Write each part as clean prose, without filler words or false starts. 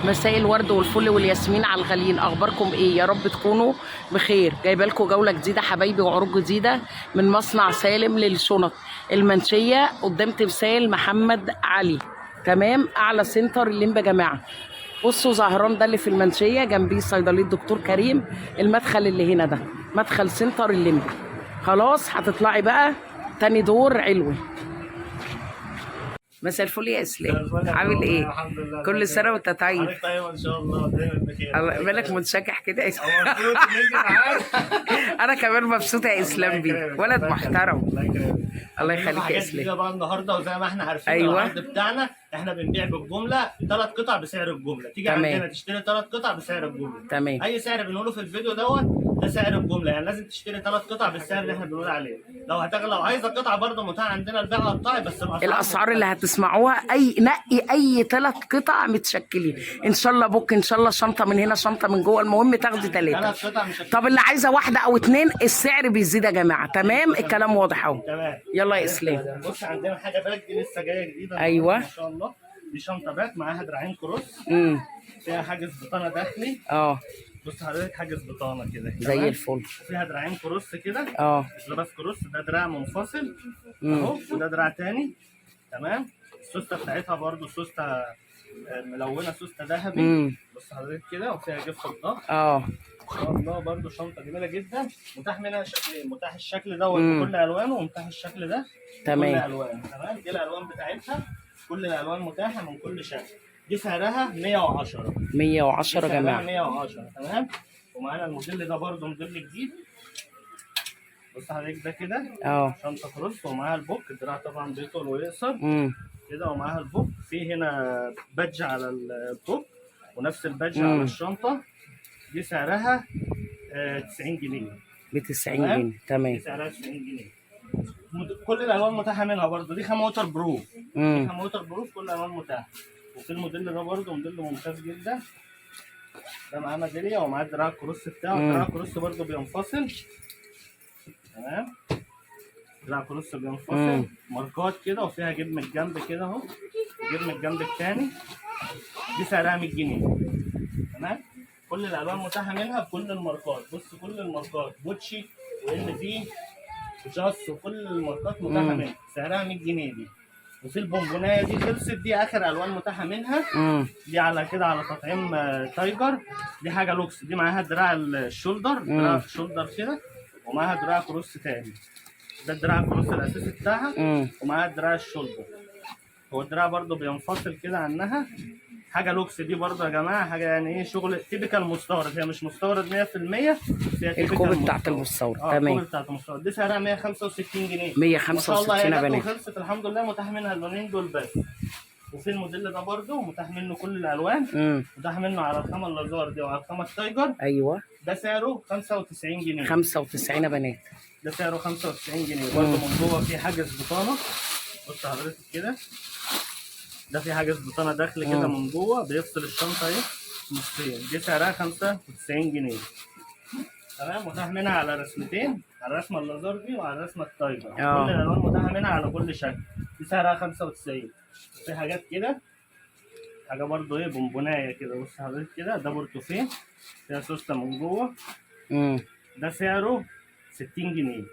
مساء الورد والفل والياسمين على الغاليين. اخباركم ايه؟ يا رب تكونوا بخير. جايبه لكم جولة جديدة حبايبي وعروض جديدة من مصنع سالم للشنط، المنشيه قدام تمثال محمد علي، تمام، اعلى سنتر اللمبي يا جماعة. بصوا زهران ده اللي في المنشيه، جنبيه صيدلية دكتور كريم، المدخل اللي هنا ده مدخل سنتر اللمبي. خلاص هتطلعي بقى تاني دور علوي. مساء الفل يا اسلام، عامل ايه؟ الحمد لله. كل سنة وانت طيب. حضرتك طيب ان شاء الله، دايما بخير. الله بالك منشكح كده يا اسلام. هو المفروض إن انت معانا. انا كمان مبسوطة يا اسلام بيك، الله يكرمك، ولد الله يخليك، محترم. الله يكرمك. الله يخليك يا حاجات اسلام. جديدة بقى النهارده، وزي ما احنا عارفين العرض بتاعنا احنا بنبيع بالجملة ثلاث قطع بسعر الجملة. تيجي عندنا تشتري ثلاث قطع بسعر الجملة. اي سعر بنقوله في الفيديو دوت ده سعر الجملة، يعني لازم تشتري ثلاث قطع بالسعر اللي احنا بنقول عليه. لو هتغلى لو عايزه قطعه برضه متاح عندنا البيع قطعي، بس الاسعار الاسعار اللي هتسمعوها اي نقي اي ثلاث قطع متشكلين ان شاء الله بوك، ان شاء الله شنطه من هنا شنطه من جوه، المهم تاخدي ثلاثة. ثلاث قطع مش طب اللي عايزه واحدة او اتنين السعر بيزيد يا جماعة. تمام، الكلام واضح اهو. تمام. يلا يا اسلام. بص عندنا حاجة back دي لسه جاية جديدة. ما شاء الله، دي شنطه back معاها دراعين cross، فيها حاجز بطانه داخلي. بص حضرتك، حاجز بطانه كده زي تمام؟ الفل. فيها دراعين cross كده. لباس cross، ده دراع منفصل اهو، وده دراع تاني. تمام. السوسته بتاعتها برضو سوسته ملونة، سوسته ذهبي. بص حضرتك كده، وفيها جيب في الظهر. ما شاء الله، برضو شنطه جميلة جدا. متاح منها شكلين، متاح الشكل دوت بكل الوانه، ومتاح الشكل ده بكل الوانه. تمام، دي الالوان بتاعتها، كل الالوان متاحة من كل شكل. دي سعرها 110. 110 يا سعرها جماعة. 110. تمام. ومعانا الموديل ده برضو موديل جديد. بص حضرتك ده كده شنطه cross ومعاها البوك، الدراع طبعا بيطول ويقصر كده، ومعاها البوك. في هنا badge على البوك ونفس ال badge على الشنطة. دي سعرها 90 جنيه. ب 90 تمام؟ جنيه. تمام. دي سعرها 90 جنيه. كل الالوان متاحة منها برضو. دي خامة waterproof. دي خامة waterproof، كل الالوان متاحة. وفي الموديل ده برضو موديل ممتاز جدا، ده معاه ميدالية ومعاه دراع cross بتاعه. دراع cross برضو بينفصل. تمام، دراع cross بينفصل. ماركات كده، وفيها جيب من الجنب كده اهو، جيب من الجنب التاني. دي سعرها 100 جنيه. تمام. كل الالوان متاحة منها بكل الماركات. بص كل الماركات، جوتشي و LV وجاس وكل الماركات متاحة منها. سعرها 100 جنيه دي. وفي البونبونايه دي خلصت، دي اخر الوان متاحة منها. دي على كده على تطعيم tiger. دي حاجة لوكس. دي معاها دراع ال shoulder، دراع shoulder كده، ومعاها دراع cross تاني. ده الدراع ال cross الاساسي بتاعها، ومعاها دراع ال shoulder. هو الدراع برضو بينفصل كده عنها. حاجة لوكس دي برضو يا جماعة، حاجة يعني ايه شغل typical مستورد. هي مش مستورد 100%، بس هي typical ال copy بتاعت مستورد. المستورد. تمام. ال copy بتاعت المستورد. دي سعرها 165 جنيه. 165 يا ما شاء الله، هي بنات. جت وخلصت الحمد لله. متاح منها اللونين دول بس. وفي الموديل ده برضو متاح منه كل الالوان. متاح منه على الخامة اللازار دي وعلى الخامة ال tiger. ده سعره 95 جنيه. 95 يا بنات. ده سعره 95 جنيه برضه. من جوه في حاجز بطانه. بص حضرتك كده، ده في حاجز بطانه داخل كده من جوه، بيفصل الشنطة اهي نصين. دي سعرها 95 جنيه. تمام. متاح منها على رسمتين، على الرسمة اللازار دي وعلى الرسمة ال tiger. كل الالوان متاحة منها على كل شكل. دي سعرها 95. في حاجات كده، حاجة برضو ايه بونبونايه كده. بص حضرتك كده، ده بورتوفيه فيها سوسته من جوه. ده سعره 60 جنيه.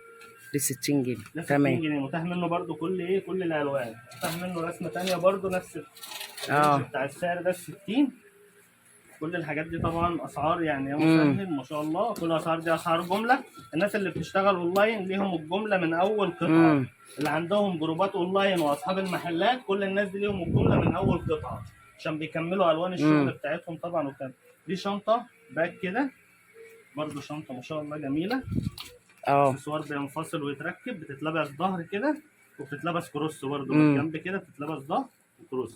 ب 60 جنيه. ده 60 جنيه. متاح منه برضو كل ايه كل الالوان. متاح منه رسمه تانية برضو نفس ال range بتاع السعر ده 60. كل الحاجات دي طبعا اسعار يعني يا مسهل ما شاء الله. كل الاسعار دي اسعار جملة. الناس اللي بتشتغل اونلاين ليهم الجملة من اول قطعه. اللي عندهم جروبات اونلاين واصحاب المحلات، كل الناس دي ليهم الجملة من اول قطعه، عشان بيكملوا الوان الشغل بتاعتهم طبعا وكده. دي شنطه back كده برضو، شنطه ما شاء الله جميلة. اكسسوار بينفصل ويتركب، بتتلبس ظهر كده وبتتلبس cross برضو من الجنب كده، بتتلبس ظهر و cross.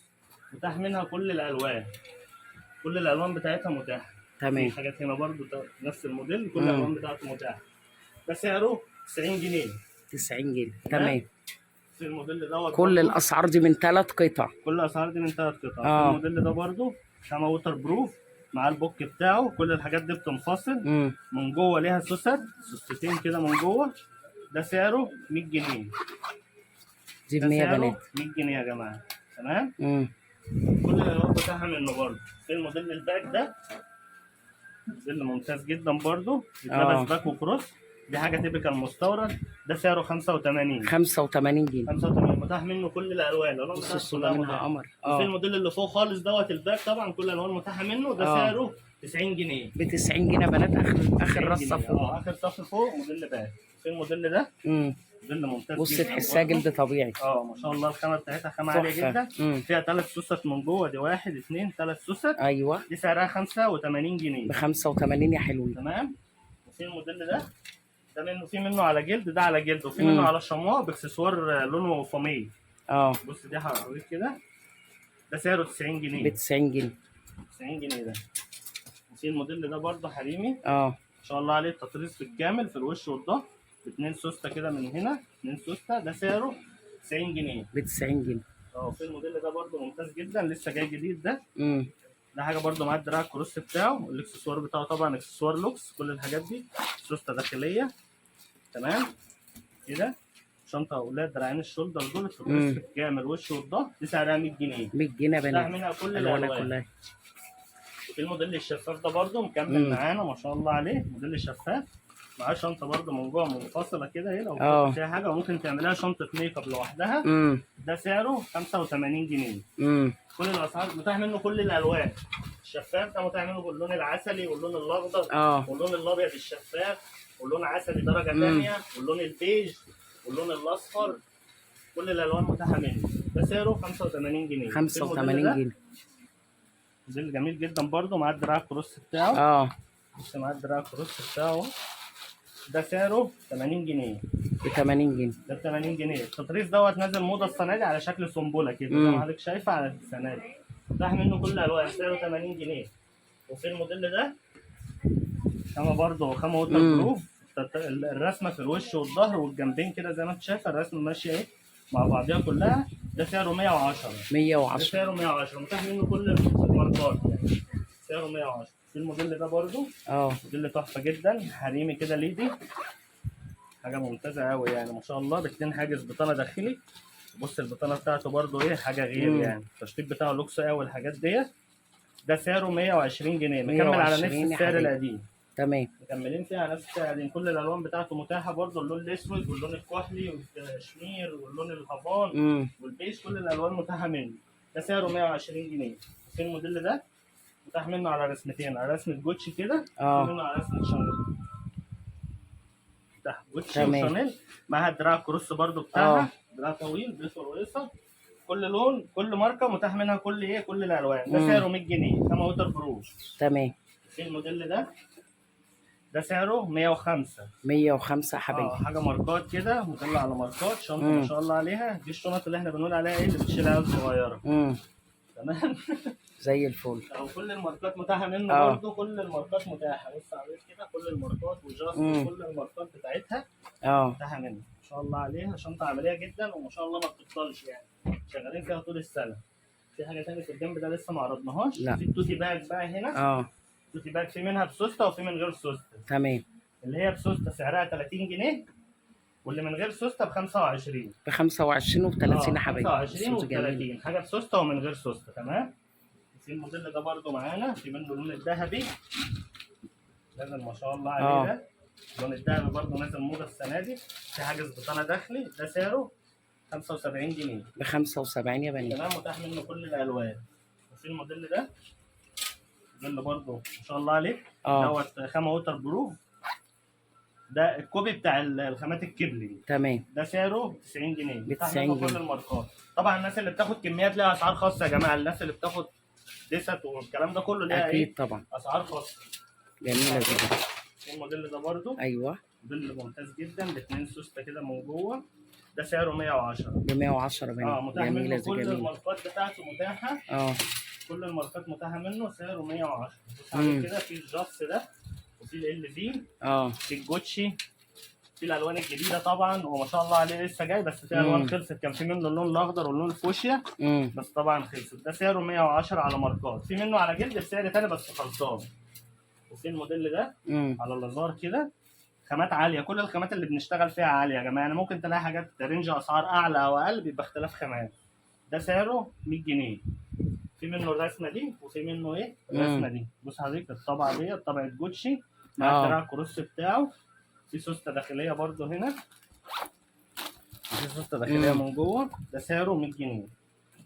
متاح منها كل الالوان، كل الالوان بتاعتها متاحة. في حاجات هنا برضو نفس الموديل، كل الالوان بتاعته متاحة. ده سعره 90 جنيه. 90 جنيه. تمام. في الموديل دوت كل برضو. الاسعار دي من ثلاث قطع. كل الاسعار دي من ثلاث قطع. في الموديل ده برضو خامة waterproof مع البوك بتاعه. كل الحاجات دي بتنفصل. من جوه ليها سوست، سوستين كده من جوه. ده سعره 100 جنيه. دي ده ب 100 يا سعره بنات. 100 جنيه يا جماعة. تمام. كل كل الالوان متاحة منه برضه. في الموديل ال back ده، موديل ممتاز جدا برضه، يتلبس back و cross. دي حاجة typical مستورد. ده سعره 85. 85 جنيه. 85 متاح منه كل الالوان. بص الصورة منها قمر. وفي الموديل اللي فوق خالص دوت ال back طبعا كل الالوان متاحة منه. ده سعره 90 جنيه. ب 90 جنيه بنات. اخر رصه فوق. اخر صف فوق موديل back. في الموديل ده موديل ممتاز. بص تحسها جلد طبيعي. ما شاء الله الخامة بتاعتها خامة عالية جدا. فيها 3 سوست من جوه، دي 1 2 3 سوست. ايوه. دي سعرها 85 جنيه. ب 85 يا حلوين. تمام. وفي الموديل ده منه، في منه على جلد، ده على جلد، وفي منه على شمواه باكسسوار لونه فاميه. بص دي هوريك كده. ده سعره 90 جنيه. ب 90 جنيه. 90 جنيه ده. وفي الموديل ده برده حريمي. ما شاء الله عليه التطريز بالكامل في الوش والظهر، 2 سوسته كده من هنا، 2 سوسته. ده سعره 90 جنيه. ب 90 جنيه. في الموديل ده برده ممتاز جدا، لسه جاي جديد ده. ده حاجة برده معاه الدراع ال cross بتاعه، الاكسسوار بتاعه طبعا اكسسوار لوكس، كل الحاجات دي سوسته داخلية. تمام كده. شنطه اولاد، دراعين ال shoulder دول، التطريز بالكامل وش والظهر. دي سعرها 100 جنيه. 100 جنيه بنات. منها كل الالوان كلها. في الموديل الشفاف ده برده مكمل معانا ما شاء الله عليه. موديل الشفاف معاه شنطه برده من جوه منفصلة كده اهي، لو فيها حاجة وممكن تعملها شنطه make up لوحدها. ده سعره 85 جنيه. كل الاسعار متاح منه، كل الالوان. الشفاف ده متاح منه باللون العسلي واللون الاخضر واللون الابيض الشفاف واللون عسلي درجه ثانية واللون البيج واللون الاصفر، كل الالوان متاحة منه. ده سعره 85 جنيه. 85 جنيه. موديل جميل جدا برده، معاه الدراع ال cross بتاعه. بص معاه الدراع ال cross بتاعه. ده سعره 80 جنيه. ب 80 جنيه. ده ب 80 جنيه. التطريز دوت نازل موضة السنة دي على شكل سنبله كده، زي ما حضرتك شايفه على السنة دي. متاح منه كل الالوان، سعره 80 جنيه. وفي الموديل ده خامة برده، خامة waterproof، الرسمة في الوش والظهر والجنبين كده زي ما انت شايفه، الرسمة ماشية ايه مع بعضيها كلها. ده سعره 110. 110. ده سعره 110، متاح منه كل الماركات يعني. سعره 110. في الموديل ده برده موديل تحفة جدا، حريمي كده lady، حاجة ممتازة قوي يعني ما شاء الله. باتنين حاجز بطانه داخلي. بص البطانة بتاعته برده ايه، حاجة غير يعني، التشطيب بتاعه لوكس قوي الحاجات ديت. ده سعره 120 جنيه، مكمل على نفس السعر القديم. تمام، مكملين فيها على نفس السعر القديم. كل الالوان بتاعته متاحة برده، اللون الاسود واللون الكحلي والكشمير واللون الهافان والبيج، كل الالوان متاحة منه. ده سعره 120 جنيه. في الموديل ده متاح منه على رسمتين، على رسمه جوتشي كده، منه على رسمه شانيل. متاح جوتشي وشانيل، معاها دراع cross برده بتاعها، دراع طويل بيطول ويقصر. كل لون، كل ماركة متاح منها كل ايه، كل الالوان. ده سعره 100 جنيه، خامة waterproof. تمام. في الموديل ده سعره 105. 105 حبايبي. حاجة ماركات كده، موديل على ماركات، شنطه ما شاء الله عليها. دي الشنط اللي احنا بنقول عليها ايه، اللي بتشيل عيال صغيرة. تمام. زي الفل. كل الماركات متاحة منه برضه، كل الماركات متاحة. بص عليك كده، كل الماركات وجاست، كل الماركات بتاعتها متاحة منه ما شاء الله عليها. شنطه عملية جدا وما شاء الله ما بتبطلش يعني، شغالين فيها طول السنة. في حاجة ثانية في الجنب ده لسه ما عرضناهاش. لا. في ال tote bag بقى هنا. ال tote bag في منها بسوسته وفي من غير سوسته. تمام. اللي هي بسوسته سعرها 30 جنيه، واللي من غير سوسته ب 25. ب 25 وب 30 يا حبايبي. 25 وب 30، حاجة بسوسته ومن غير سوسته. تمام. في الموديل ده برده معانا، في منه اللون الذهبي نازل ما شاء الله عليه. ده اللون الذهبي برده نازل موضة السنة دي، في حاجز بطانه داخلي. ده سعره 75 جنيه. ب 75 يا بنات. تمام، متاح منه كل الالوان. وفي الموديل ده، الموديل برده ما شاء الله عليه، دوت خامة waterproof، ده ال copy بتاع الخامات ال Kipling. تمام. ده سعره 90 جنيه. ب 90 جنيه. كل الماركات طبعا. الناس اللي بتاخد كميات ليها اسعار خاصة يا جماعة، الناس اللي بتاخد ديست والكلام ده كله ليها اكيد ايه طبعا اسعار خاصة. جميلة جدا. الموديل ده برده، ايوه، موديل ممتاز جدا، باتنين سوسته كده من جوه. ده سعره 110. ب 110 بنات. متاح جميلة منه كل جميلة. الماركات بتاعته متاحة. كل الماركات متاحة منه، سعره 110. بص عليه كده، في الجاس ده، وفي LV، في الجوتشي، في الالوان الجديدة طبعا، وما شاء الله عليه لسه جاي، بس في الوان خلصت. كان في منه اللون الاخضر واللون الفوشيا، بس طبعا خلصت. ده سعره 110 على ماركات. في منه على جلد بسعر تاني بس خلصان. وفي الموديل ده على اللازار كده، خامات عالية. كل الخامات اللي بنشتغل فيها عالية يا جماعة، يعني ممكن تلاقي حاجات range اسعار اعلى او اقل، بيبقى اختلاف خامات. ده سعره 100 جنيه. في منه الرسمة دي وفي منه ايه الرسمة دي. بص حضرتك الطبعة دي طبعه جوتشي مع الدراع cross بتاعه. في سوسته داخلية برده هنا، في سوسته داخلية من جوه. ده سعره 100 جنيه.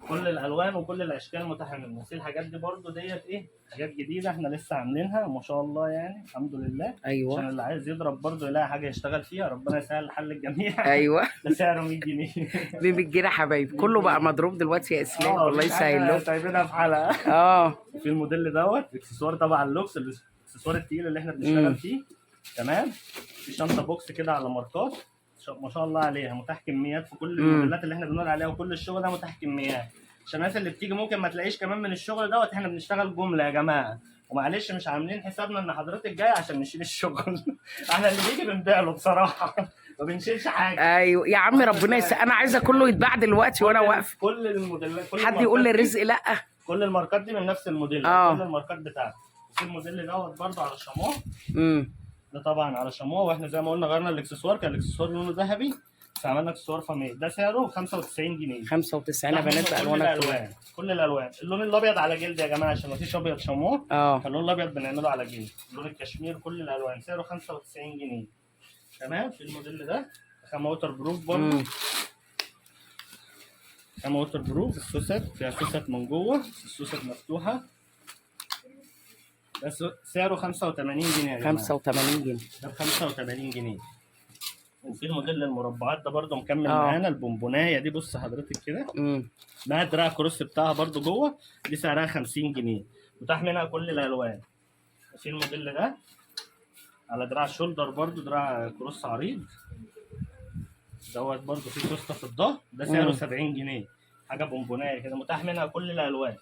كل الالوان وكل الاشكال متاحة منه. في الحاجات دي برده ديت ايه حاجات جديدة احنا لسه عاملينها ما شاء الله يعني الحمد لله. ايوه، عشان اللي عايز يضرب برده يلاقي حاجة يشتغل فيها. ربنا يسهل حل الجميع. ايوه. ده سعره 100 جنيه. ب 100 جنيه حبايبي، كله بقى مضروب دلوقتي يا اسلام. الله يسهل له. سايبينها في حلقة. في الموديل دوت اكسسوار طبعا لوكس، الاكسسوار التقيل اللي احنا بنشتغل فيه. تمام. في شنطه box كده على ماركات ما شاء الله عليها، متاح كميات في كل الموديلات اللي احنا بنقول عليها، وكل الشغل ده متاح كميات. عشان الناس اللي بتيجي ممكن ما تلاقيش كمان من الشغل دوت. احنا بنشتغل جملة يا جماعة، ومعلش مش عاملين حسابنا ان حضرتك جاي عشان نشيل الشغل. احنا اللي بيجي بنبيع له بصراحة، ما بنشيلش حاجة. ايوه يا عم ربنا يسهل. انا عايزه كله يتباع دلوقتي وانا واقفة. كل الموديلات، كل حد يقول لي الرزق لا. كل الماركات دي من نفس الموديل. كل الماركات بتاعته. في الموديل دوت برده على شموع. ده طبعا على شموع، واحنا زي ما قلنا غيرنا الاكسسوار، كان الاكسسوار لونه ذهبي بس عملنا اكسسوار فاميه. ده سعره 95 جنيه. 95 يا بنات بالوانها كل الالوان، كل الالوان. اللون الابيض على جلد يا جماعة عشان ما فيش ابيض شموع. فاللون الابيض بنعمله على جلد. لون الكشمير كل الالوان سعره 95 جنيه. تمام. في الموديل ده خامة waterproof برضه. خامة waterproof. السوست فيها سوست من جوه، السوست مفتوحة. ده سعره 85 جنيه يا جماعة. 85 جنيه. ده ب 85 جنيه. وفي الموديل المربعات ده برده مكمل معانا البونبونايه دي. بص حضرتك كده مع دراع cross بتاعها برده جوه. دي سعرها 50 جنيه، متاح منها كل الالوان. وفي الموديل ده على دراع shoulder برده، دراع cross عريض دوت برده فيه سوسته في الظهر. ده سعره 70 جنيه. حاجة بونبونايه كده، متاح منها كل الالوان.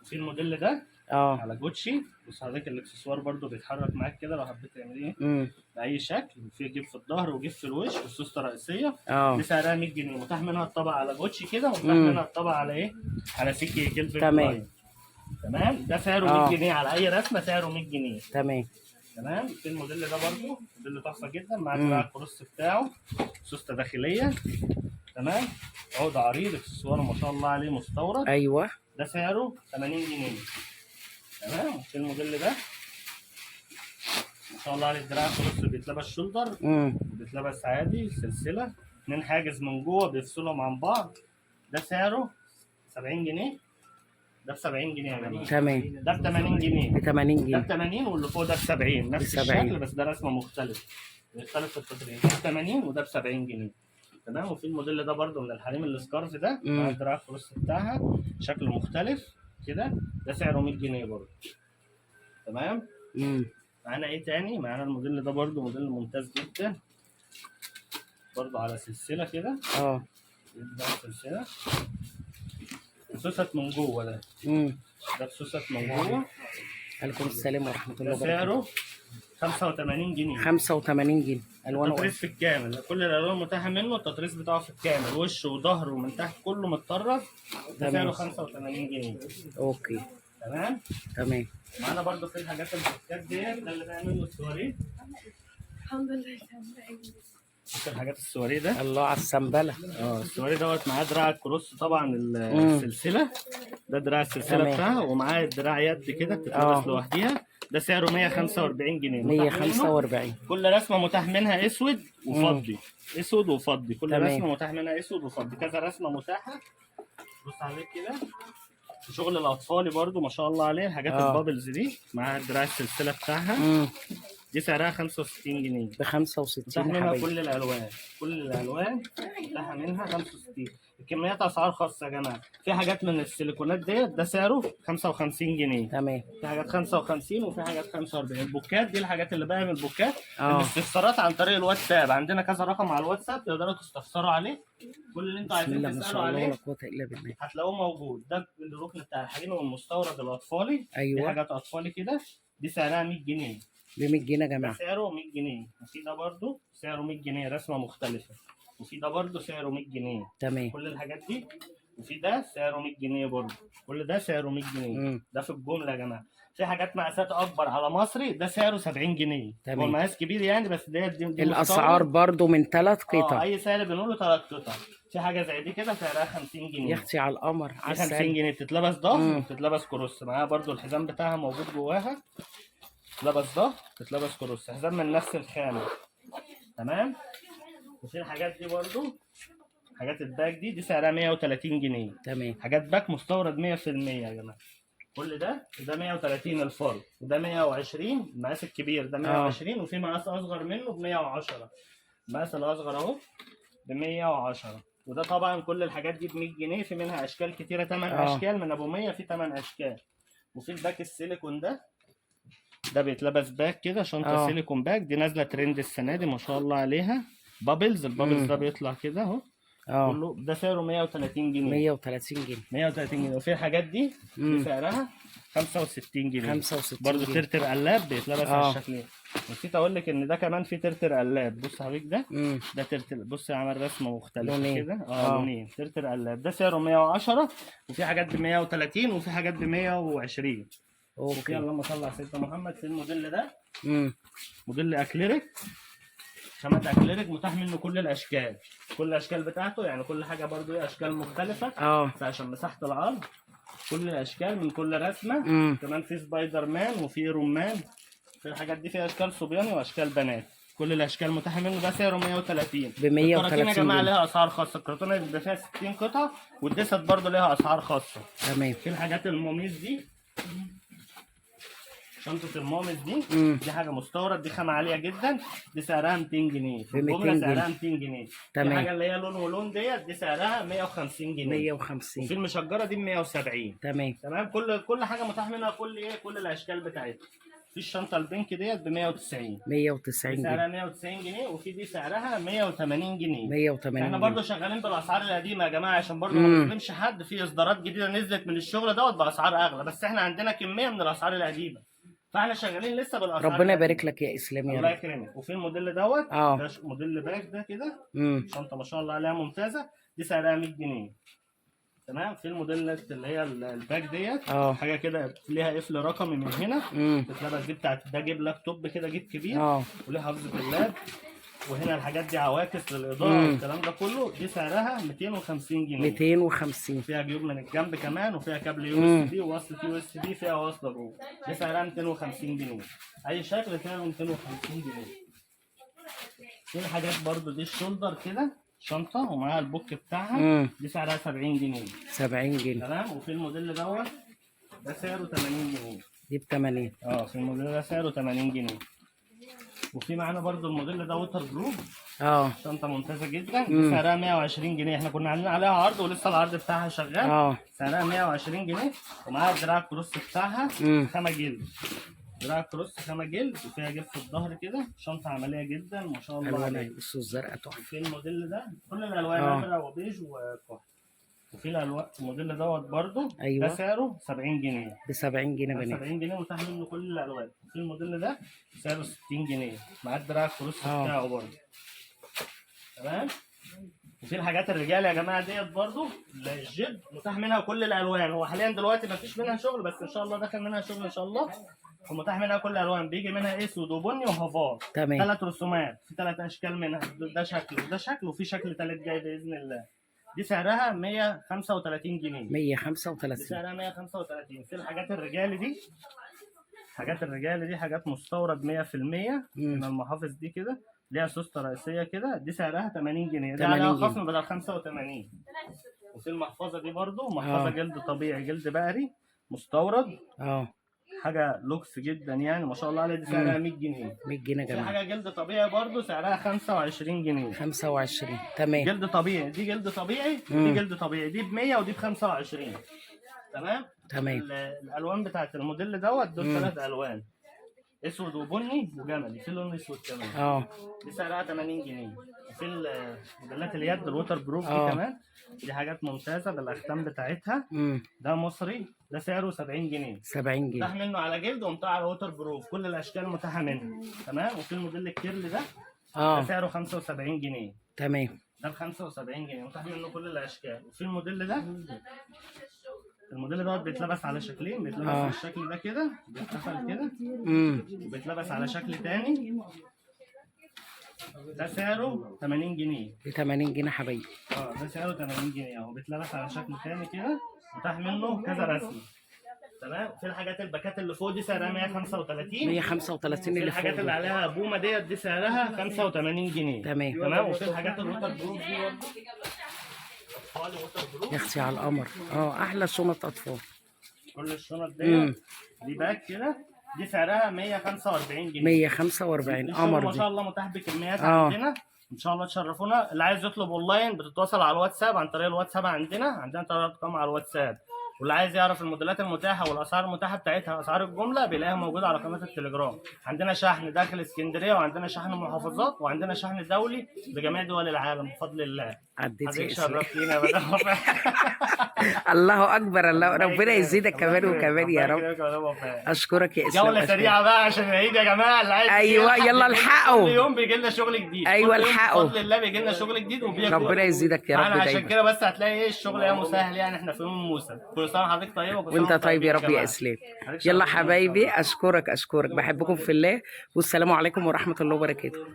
وفي الموديل ده على جوتشي. بص حضرتك الاكسسوار برده بيتحرك معاك كده لو حبيت تعمليه باي شكل. وفي جيب في الظهر وجيب في الوش والسوسته رئيسية. دي سعرها 100 جنيه. متاح منها الطبق على جوتشي كده، ومتاح منها الطبق على ايه؟ على CK كيلفن. تمام. تمام. ده سعره 100 جنيه على اي رسمه، سعره 100 جنيه. تمام. تمام. في الموديل ده برده موديل تحفة جدا مع دراع ال cross بتاعه، سوسته داخلية. تمام. عقد عريض، اكسسوار ما شاء الله عليه مستورد. ايوه. ده سعره 80 جنيه. تمام. في الموديل ده ما شاء الله عليه الدراع cross بيتلبس shoulder، بيتلبس عادي، سلسلة، اتنين حاجز من جوه بيفصلهم عن بعض. ده سعره 70 جنيه. ده ب 70 جنيه يا جماعة. تمام. ده ب 80 جنيه. ب 80 جنيه. ده ب 80 واللي فوق ده ب 70. نفس الشكل بس ده رسمه مختلف، بيختلف في التطريز. ده ب 80 وده ب 70 جنيه. تمام. وفي الموديل ده برده من الحريم ال scarf ده مع الدراع cross بتاعها، شكله مختلف كده. ده سعره 100 جنيه برده. تمام. معانا ايه تاني؟ معانا الموديل ده برده موديل ممتاز جدا برده على سلسلة كده. ده سلسلة سوست من جوه. ده ده بسوست من جوه. عليكم السلام ورحمة الله وبركاته. سعره 85 جنيه. 85 جنيه. الوانه التطريز في الكامل، كل الالوان متاحة منه. التطريز بتاعه في الكامل، وش وظهر ومن تحت كله متطرز. ده سعره 85 جنيه. okay. تمام. تمام. معانا برده في الحاجات البوكات ديت، ده اللي بقى منه السواريه. الحمد لله تمام. بص الحاجات السواريه ده. الله على السنبله. السواريه دوت معاه دراع ال cross طبعا، السلسلة. ده دراع السلسلة بتاعها، ومعاه دراع يد كده بتتلبس لوحديها. ده سعره 145 جنيه. 145. كل رسمه متاح منها اسود وفضي. اسود وفضي. كل رسمه متاح منها اسود وفضي، كذا رسمه متاحة. بص عليك كده. شغل الاطفالي برده ما شاء الله عليه. الحاجات ال bubbles دي معاها دراع السلسلة بتاعها. دي سعرها 65 جنيه. ب 65 متاح منها كل الالوان، كل الالوان متاحة منها 65. الكميات اسعار خاصة يا جماعة. في حاجات من السيليكونات ديت ده سعره 55 جنيه. تمام. في حاجات 55 وفي حاجات 45. البوكات دي الحاجات اللي بقى من البوكات. الاستفسارات عن طريق الواتساب، عندنا كذا رقم على الواتساب تقدروا تستفسروا عليه. كل اللي انتوا عايزين تسالوا عليه لا قوة الا بالله هتلاقوه موجود. ده الركن بتاع الحريم والمستورد الاطفالي. ايوه. دي حاجات اطفالي كده. دي سعرها 100 جنيه. ب 100 جنيه يا جماعة. سعره 100 جنيه. وفي ده برده سعره 100 جنيه، رسمه مختلفة. وفي ده برده سعره 100 جنيه. تمام. كل الحاجات دي وفي ده سعره 100 جنيه برضه. كل ده سعره 100 جنيه. ده في الجملة يا جماعة. في حاجات مقاسات اكبر على مصري، ده سعره 70 جنيه. تمام. هو المقاس كبير يعني، بس ده دي الاسعار مستورد. برضو من 3 قطع. اي سعر بنقوله 3 قطع. في حاجة زي دي كده سعرها 50 جنيه. يا اختي على القمر، دي على 50 السعر. جنيه، بتتلبس ظهر وبتتلبس cross. معاها برضو الحزام بتاعها موجود جواها، تتلبس ظهر تتلبس cross، حزام من نفس الخامة. تمام. وفي الحاجات دي برضو، حاجات ال back دي سعرها 130 جنيه. تمام. حاجات back مستورد 100% يا جماعة. كل ده، وده 130 الفرد، وده 120 المقاس الكبير ده 120. وفي مقاس اصغر منه ب 110، المقاس الاصغر اهو ب 110. وده طبعا كل الحاجات دي ب 100 جنيه. في منها اشكال كتيرة، 8 اشكال من ابو 100، في 8 اشكال. وفي ال back السيليكون ده، ده بيتلبس back كده، شنطه سيليكون back، دي نازله ترند السنة دي ما شاء الله عليها. bubbles، ال bubbles ده بيطلع كده اهو. كله ده سعره 130 جنيه. 130 جنيه. 130 جنيه. وفي الحاجات دي، دي سعرها 65 جنيه. 65 برضه جنيه. ترتر قلاب بيتلبس على الشكلين. نسيت اقول لك ان ده كمان في ترتر قلاب. بص حضرتك ده، ده ترتر، بص عمل رسمه مختلفة لونين. كده. لونين ترتر قلاب، ده سعره 110. وفي حاجات ب 130 وفي حاجات ب 120. وفي okay. اللهم صل على سيدنا محمد، في الموديل ده، موديل اكليريك، خامات اكليريك، متاح منه كل الاشكال، كل الاشكال بتاعته يعني، كل حاجة برضو ايه اشكال مختلفة. بس عشان مساحة العرض، كل الاشكال من كل رسمه. كمان في سبايدر مان وفي رمان. في الحاجات دي فيها اشكال صبياني واشكال بنات، كل الاشكال متاحة منه. ده سعره 130. ب 130 الكراتين يا جماعة جنيه. لها اسعار خاصة، الكرتونه بيبقى فيها 60 قطعه، والدست برضو لها اسعار خاصة. تمام. في الحاجات ال mommies دي، شنطة ال mommies دي، دي حاجة مستورد، دي خامة عالية جدا، دي سعرها 200 جنيه. في ب 200 الجملة سعرها جنيه. 200 جنيه. تمام. في حاجة اللي هي لون ولون ديت، دي سعرها 150 جنيه. 150. وفي المشجرة دي 170. تمام. تمام. كل حاجة متاح منها، كل ايه، كل الأشكال بتاعتها. في الشنطة ال pink ديت ب 190. 190 دي جنيه. سعرها 190 جنيه، وفي دي سعرها 180 جنيه. 180 احنا جنيه. برضو شغالين بالاسعار القديمة يا جماعة، عشان برضو ما نظلمش حد. في اصدارات جديدة نزلت من الشغل دوت باسعار اغلى، بس احنا عندنا كمية من الاسعار القديمة، فاحنا شغالين لسه بالاسعار ربنا القديمة. يبارك لك يا اسلام يا الله رب. يكرمك. وفي الموديل دوت، ده موديل back ده كده، شنطه ما شاء الله عليها ممتازة، دي سعرها 100 جنيه. تمام. في الموديل اللي هي ال back ديت، حاجة كده ليها قفل رقمي من هنا، تتلبس دي بتاعت ده جيب لابتوب كده، جيب كبير، وليه حافظه ال lap، وهنا الحاجات دي عواكس للاضاءة والكلام ده كله. دي سعرها 250 جنيه. 250. فيها جيوب من الجنب كمان، وفيها كابل USB ووصلة USB، فيها وصله جوه. دي سعرها 250 جنيه. اي شكل سعره 250 جنيه. في الحاجات برضو دي ال shoulder كده، شنطه ومعاها ال book بتاعها، دي سعرها 70 جنيه. 70 جنيه. تمام. وفي الموديل دوت ده سعره 80 جنيه. دي ب 80. في الموديل ده سعره 80 جنيه. وفي معانا برضو الموديل ده waterproof، شنطه ممتازة جدا، دي سعرها 120 جنيه. احنا كنا عاملين عليها عرض ولسه العرض بتاعها شغال. سعرها 120 جنيه، ومعاها دراع cross بتاعها، خامة جلد، دراع cross خامة جلد، وفيها جيب في الظهر كده. شنطه عملية جدا ما شاء الله الوانها عليها. بصوا الزرقاء تحفة. في الموديل ده كل الالوان، ازرق وبيج وكحل. وفي الالوان الموديل دوت برضو، ده سعره 70 جنيه. ب 70 جنيه ده بنات. 70 جنيه، متاح منه كل الالوان. في الموديل ده سعره 60 جنيه، مع الدراع ال cross بتاعه برضه. تمام. وفي الحاجات الرجال يا جماعة ديت برضو، الجيب متاح منها كل الالوان. هو حاليا دلوقتي مفيش منها شغل، بس ان شاء الله داخل منها شغل ان شاء الله. ومتاح منها كل الالوان، بيجي منها اسود وبني وهافار. تمام. 3 رسومات، في 3 اشكال منها، ده شكل وده شكل وفي شكل ثالث جاي باذن الله. دي سعرها 135 جنيه. 135. دي سعرها 135. في الحاجات الرجالي دي، حاجات الرجالي دي حاجات مستورد 100%. من المحافظ دي كده، ليها سوسته رئيسية كده، دي سعرها 80 جنيه. ده 80 عليها جنيه. خصم بدل 85. وفي المحفظة دي برضو، محفظة جلد طبيعي، جلد بقري مستورد. حاجة لوكس جدا يعني ما شاء الله عليها. دي سعرها 100 جنيه. 100 جنيه يا في جماعة. حاجة جلد طبيعي برضو سعرها 25 جنيه. 25. تمام. جلد طبيعي، دي جلد طبيعي، دي جلد طبيعي، دي ب 100 ودي ب 25. تمام. تمام. الالوان بتاعت الموديل دوت دول 3 الوان، اسود وبني وجملي، في لون اسود كمان. دي سعرها 80 جنيه. وفي موديلات اليد ال waterproof دي كمان، دي حاجات ممتازة بالاختام بتاعتها. ده مصري، ده سعره 70 جنيه. 70 جنيه. متاح منه على جلد ومتاح على waterproof، كل الاشكال متاحة منه. تمام. وفي الموديل ال curly ده، ده سعره 75 جنيه. تمام. ده ب 75 جنيه، متاح منه كل الاشكال. وفي الموديل ده، الموديل دوت بيتلبس على شكلين، بيتلبس بالشكل ده كده، بيتقفل كده، وبيتلبس على شكل تاني. ده سعره 80 جنيه. ب 80 جنيه حبايبي. ده سعره 80 جنيه اهو، بيتلبس على شكل تاني كده، متاح منه كذا رسمه. تمام. في الحاجات الباكات اللي فوق دي سعرها 135. 135 في اللي فوق الحاجات اللي دول. عليها بومه ديت، دي سعرها 85 جنيه. تمام. تمام. وفي الحاجات ال waterproof دي برضه، اطفال waterproof. يا اختي على القمر، احلى شنط اطفال. كل الشنط ديت دي باك كده، دي سعرها 145 جنيه. 145 الشغل قمر ما دي. شاء الله متاح بكميات عندنا. ان شاء الله تشرفونا. اللي عايز يطلب اونلاين بتتواصل على الواتساب، عن طريق الواتساب عندنا 3 ارقام على الواتساب. واللي عايز يعرف الموديلات المتاحة والاسعار المتاحة بتاعتها، اسعار الجمله، بيلاقيها موجودة على قناة التليجرام. عندنا شحن داخل اسكندريه، وعندنا شحن محافظات، وعندنا شحن دولي لجميع دول العالم بفضل الله. عديت يا حضرتك اسلام. شرفتينا يا مدام وفاء. الله اكبر، الله، ربنا يكرمك. يزيدك الله كمان يكرمك. وكمان يا ربنا رب. يكرمك يا مدام وفاء. اشكرك يا اسلام. جولة أشكرك. سريعة بقى عشان العيد يا جماعة، اللي عايز أيوة، يلحق يلا بيجي لنا. الحقوا. كل يوم بيجي لنا شغل جديد. أيوة، كل يوم الحقوا. بفضل الله بيجي لنا شغل جديد وبيكبر. ربنا يزيدك يا رب فاحنا عشان دايما. كده بس هتلاقي ايه الشغل يا مسهل، يعني احنا في يوم الموسم. كل سنة وحضرتك طيبة، وكل سنة وانت وانتم طيب يا طيبين رب يا جماعة. اسلام. حضرتك يلا شرفتينا. حبايبي، اشكرك اشكرك، بحبكم في الله، والسلام عليكم ورحمة الله وبركاته.